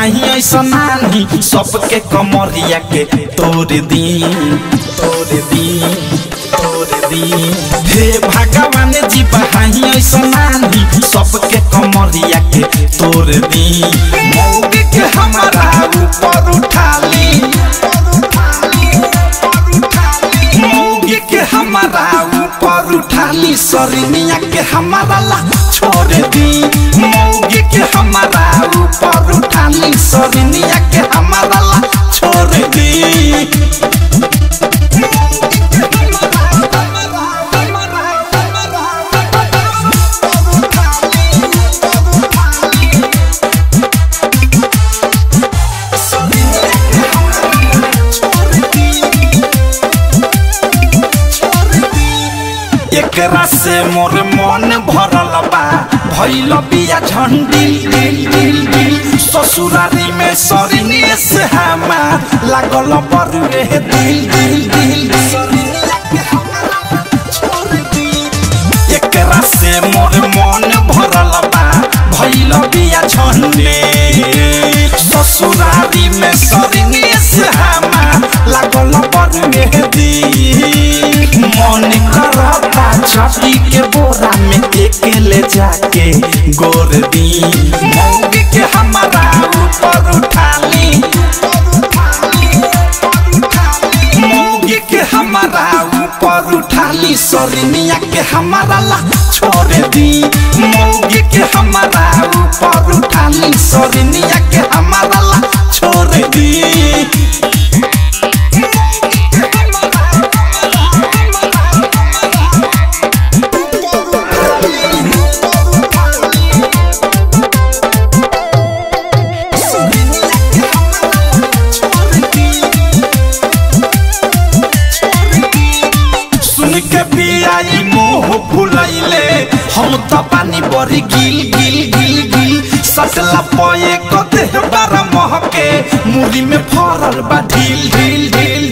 बहाई ऐसा नानी सबके कमरिया के तोड़ दी तोड़ दी तोड़ दी। हे भगवान जी बहाई ऐसा नानी सबके कमरिया के तोड़ दी। मौगी के हमारा ऊपर उठा ली, मौगी के हमारा ऊपर उठा ली, सरनिया के हमारा ला छोड़ दी। मौगी के हमारा ऊपर उठा ली, सरनिया के हमारा ला छोड़ दी। एकरा से मोर मन भरल बा भइल बिया झंडिल दिल दिल दिल। ससुरारी में सरनी से हमार लागल बरुए दिल दिल दिल। एकरा से मोर मन भरल बा भइल बिया झंडिल। ससुरारी में सरनी से हमार लागल बरुए दिल। मन करता छाती के बोरा में अकेले जाके गोर दी। मौगी के हमारा ऊपर उठा ली, मौगी के हमारा ऊपर उठा ली, सरनिया के हमारा ला छोड़ दी। मौगी के हमारा ऊपर उठा ली, सरनिया के हमारा ला छोड़ दी। हम तो पानी बड़ी गिल गिल गिल गिल। सटला पोए कते बारा महके मुरी में फरल बा ढील ढील ढील।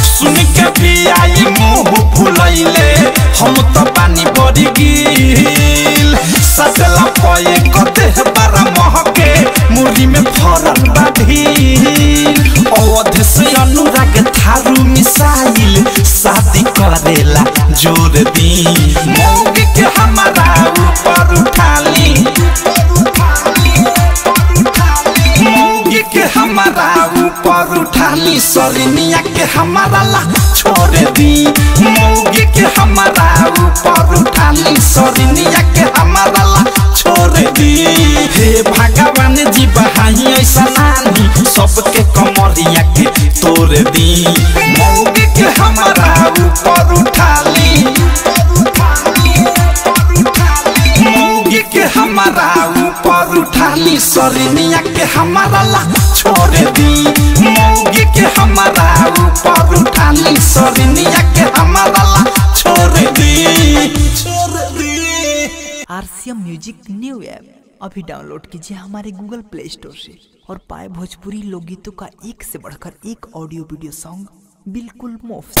सुन के पियाई मुँह फुलैले हम तो पानी बड़ी गिल। सटला पोए कते बारा महके मुरी में फरल बा ढील। अवध से अनुराग थारू मिसाइल शादी करेला जोर दी। मौगी के हमारा ऊपर उठा ली, मौगी के हमारा ऊपर उठा ली, सरनिया के हमारा ला छोड़ दी। मौगी के हमारा ऊपर उठा ली, सरनिया के हमारा ला छोड़ दी। हे भगवान जी बहाई ऐसा नानी सबके कमरिया के तोड़ दी। मौगी के हमारा ऊपर उठा ली, मौगी के हमारा ऊपर उठा ली, सरनिया के हमारा ला छोड़ दी। मौगी के हमारा ऊपर उठा ली, सरनिया के हमारा ला छोड़ दी। आरसीएम म्यूजिक न्यू ऐप अभी डाउनलोड कीजिए हमारे गूगल प्ले स्टोर से और पाए भोजपुरी लोकगीतों का एक से बढ़कर एक ऑडियो वीडियो सॉन्ग बिल्कुल मुफ्त।